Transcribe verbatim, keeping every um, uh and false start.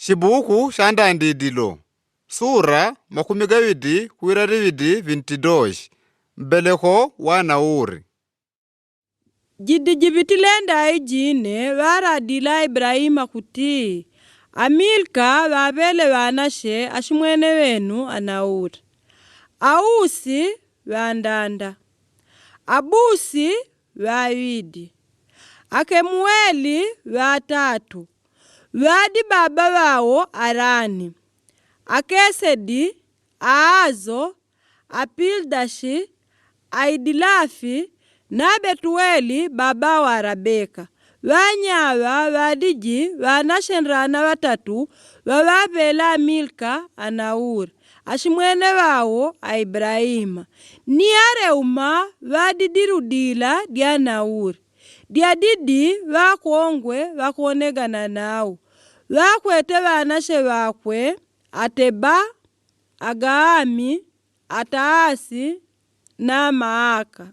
Shibuku sha Ndandidilo, sura makumi gaviti kwĩla liviti vintidosh, mbeleko wa Nauri. Jidi jivitile ndaĩ jinĩ, varadila Ibraima kuti, Amilka vavele vanashe ashimwene venu Anauri. Ausi vandanda. Abusi vavidi. Akemueli vatatu. Vadi baba vao Arani. Akesedi, Aazo, Apildashi, Aidilafi, na Betueli baba wa Rabeka. Vanyava vadiji vanashe ndana vatatu vavavela Amilka Anauri, ashimwene vao a Ibraima. Ni areuma vadidirudila dia Nauri. Diadidi vakwongwe vakwonekana nao. Vakwete vanashe vakwe, Ateba, Agaami, Ataasi, na Maaka.